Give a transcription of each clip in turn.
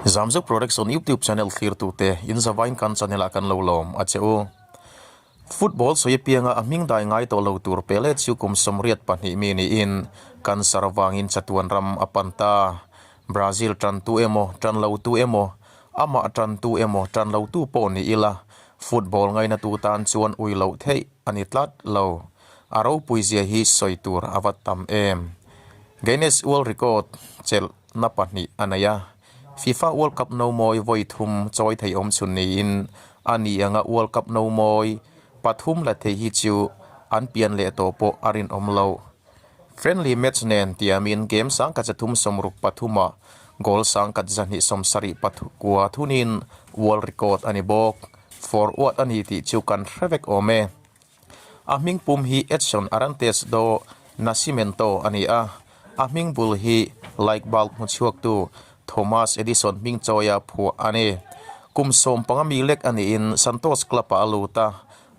Zamzuk Production YouTube channel thlirtute in zavain kan channel ah kan lo lawm a che u. Football sawi apianga a hming dai ngai tawh lo tur Pele chu kum 82 mi niin cancer avangin chatuan ram a pan ta. Brazil tantu emaw, tan lotu emaw, amah tantu emaw, tan lotu pawh ni ila football ngainatu tan chuan ui loh theih a ni tlat lo. A ropui zia hi sawi tur a va tam em. Guinness World Record chelhna pahnih a nei a, FIFA World Cup no mawi vawi thum chawi thei awm chhun niin a ni anga World Cup no mawi pathum la thei hi chu an pian leh tawh pawh a rinawm lo. Friendly match nen tiamin game sangkhat zathum sawmruk pathuma goal sangkhat zahnih sawmsarih pathukua thunin world record a ni bawk. Forward a ni tih chu kan hre vek awm e. A hming pum hi Edson Arantes do Nascimento a ni a, a hming bul hi light bulb hmuchhuaktu Thomas Edison hming chawia phuah a ni. Kum sawmpanga mi lek a niin Santos club-ah a lut a,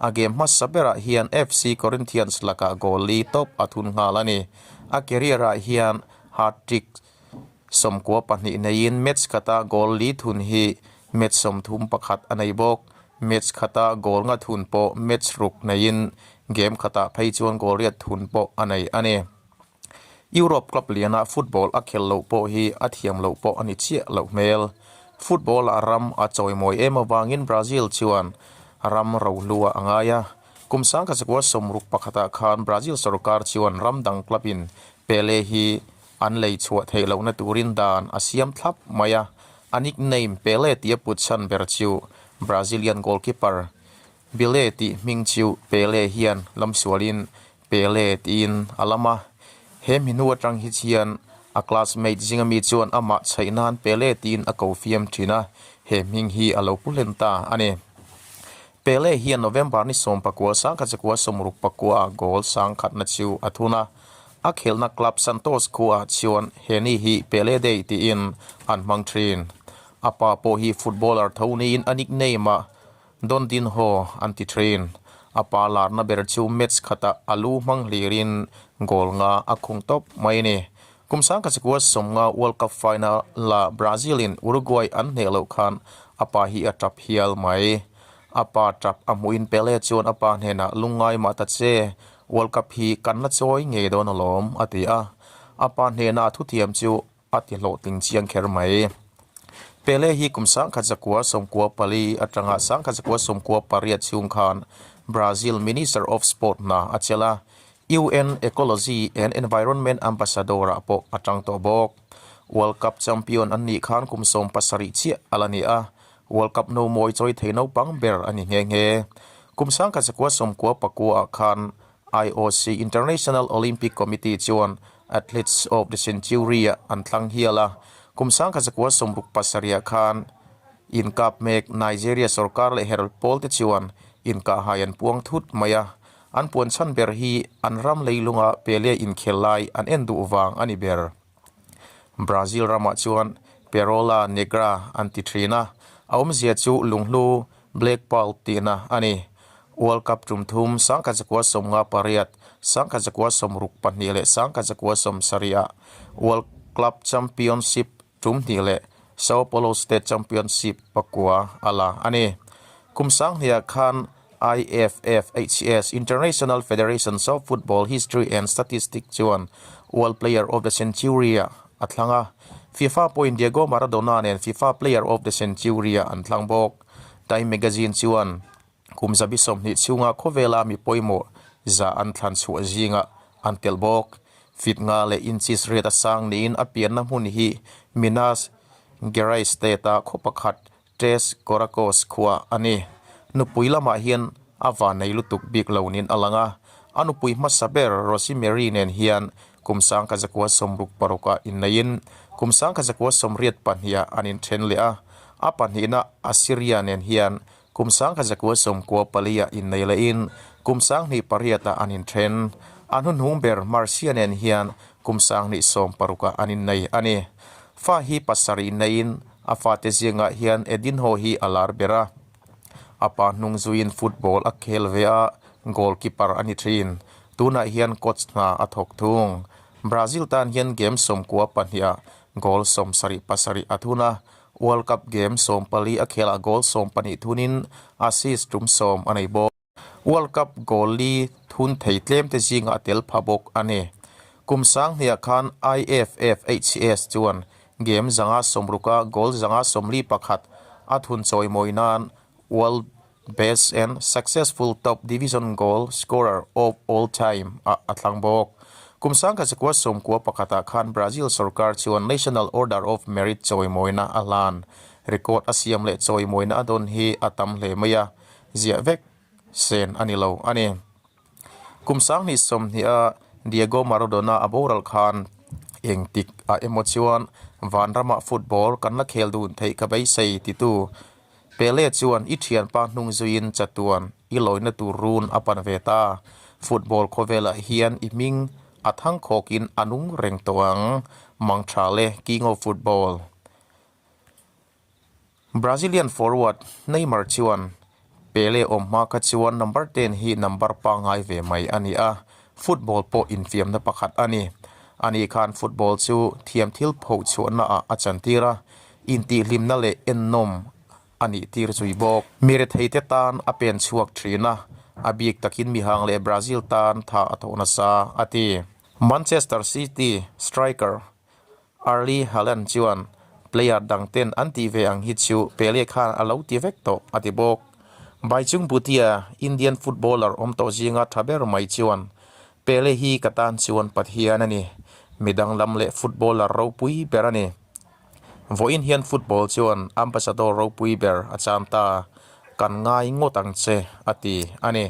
A game hmasa berah hian FC Corinthians lakah goal li tawp a thun nghal a ni. A career ah hian hat-trick 92 neiin match khata goal li thun hi match 31 a nei bawk. Match khata goal nga thun pawh match ruk neiin game khatah phei chuan goal riat thun pawh a nei a ni. Europe club liana football a khel loh pawh hi a thiam loh pawh a ni chiah loh hmel. Football ah ram a chawimawi em avangin Brazil chuan ram rohlua a ngai a. Kum sangkhat zakua sawmruk pakhatah khan Brazil sorkar chuan ram dang club in Pele hi an lei chhuah theih lohna turin dan a siam thlap mai a. A nickname Pele tih a put chhan ber chu Brazilian goalkeeper Bile tih hming chu Pele hian lamsualin Pele tiin a lam a. He mi hnu atang hi chian a classmate zinga mi chuan amah chhaih nan Pele tiin a ko fiam thin a, he hming hi a lo pu hlen ta a ni. Pele hian November ni 19 1964 ah goal sangkhatna chu a thun a. A khelhna club Santos khuaah chuan he ni hi Pele Day tiin an hmang thin. A pa pawh hi footballer tho niin a nickname ah Dondinho an ti thin. A pa larna ber chu match khatah a lu hmang hlirin goal nga a khung tawp mai a ni. Kum sangkhat 90 World Cup final la Brazil in Uruguay an hneh loh khan a pa hi a tap hial mai. A pa tap a hmuhin Pele chuan a pa hnenah lungngai mah ta che, World Cup hi kan la chawi ngei dawn alawm a ti a. A pa hnena thuthiam chu a ti hlawhtling chiang kher mai. Pele hi kum 1994 atanga 1998 chhung khan Brazil Minister of Sport hna a chelh a, UN Ecology and Environment Ambassador ah pawh a tang tawh bawk. World Cup champion an nih khan kum 17 chiah a la ni a, World Cup no mawi chawi thei naupang ber a ni nghe nghe. Kum 1999 ah khan IOC, International Olympic Committee, chuan Athletes of the Century-ah an thlang hial a. Kum 1967 khan inkap mek Nigeria sorkar leh Herald Pawl te chuan inkahhai an puang thut mai a. An puan chhan ber hi an ram leilunga Pele inkhel lai an en duh vang a ni ber. Brazil ramah chuan Perola Negra an ti thin a, a awmzia chu lunghlu, Black Pearl, tihna a ni. World Cup tum thum 1958, 1962 leh 1970 ah World Club Championship tum hnih leh Sao Paulo State Championship pakua a la a ni. Kum sanghniah khan IFFHS, International Federations of Football History and Statistics, chuan World Player of the Century-ah a thlang a. FIFA pawhin Diego Maradona nen FIFA Player of the Century-ah an thlang bawk. Time Magazine chuan kum zabi 20 chhunga khawvela mi pawimawh za an thlan chhuah zingah an telh bawk. Feet nga leh inches riat a sang niin a pianna hmun hi Minas Gerais State-a khaw pakhat Tres Coracoes khua a ni. Nupui lamah hian a va nei lutuk bik lo niin a lang a. A nupui hmasa ber Rosemary nen hian kum 1966 ah inneiin kum 1982 ah an inthen leh a. A pahnihna Assyria nen hian kum 1994 ah innei lehin kum 2008 ah an inthen. A hnuhnung ber Marcia nen hian kum 2016 ah an innei a ni. Fa hi pasarih neiin A fate zingah hian Edinho hi a lar ber a, a pa hnung zuiin football a khel ve a, goalkeeper a ni thin. Tunah hian coach hna a thawk thung. Brazil tan hian game 92 ah goal 77 a thun a, World Cup game 14 a khelah goal 12 thunin assist tum 10 a nei bawk. World Cup goal li thun thei tlem te zingah a tel pha bawk a ni. Kum sang hniah khan IFFHS chuan game 160 a goal 141 a thun chawimawi nan World Best and Successful Top Division Goal Scorer of All Time ah a thlang bawk. Kum 1991 ah khan Brazil sorkar chuan National Order of Merit chawimawina a hlan. Record a siam leh chawimawina a dawn hi a tam hle mai a, ziah vek sen a ni lo a ni. Kum 2020 a Diego Maradona a boral khan engtik ah emaw chuan vanramah football kan la khel dun theih ka beisei titu Pele chuan i thianpa hnung zuiin chatuan i lawina tur run a pan ve ta. Football khawvelah hian i hming a thang khawkin a nung reng tawh ang. Mangtha le King of Football. Brazilian forward Neymar chuan Pele awm hma kha chuan number ten hi number pangngai ve mai a ni a, football pawh infiamna pakhat a ni. Ani khan football chu thiam thil phoh chhuahna ah a chantir a, intihhlimna leh ennawm a nih tir zui bawk. Mi retheite tan a pen chhuak thin a, a bik takin mihang leh Brazil tan tha a thawh nasa, a ti. Manchester City striker Erling Haaland chuan player dang ten an tih ve ang hi chu Pele khan a lo ti vek tawh, a ti bawk. Baichung Bhutia, Indian footballer awm tawh zinga tha ber mai chuan, Pele hi ka tan chuan Pathian a ni. Mi danglam leh footballer ropui ber a ni. Vawiin hian football chuan ambassador ropui ber a cham ta. Kan ngai ngawt ang che, a ti a ni.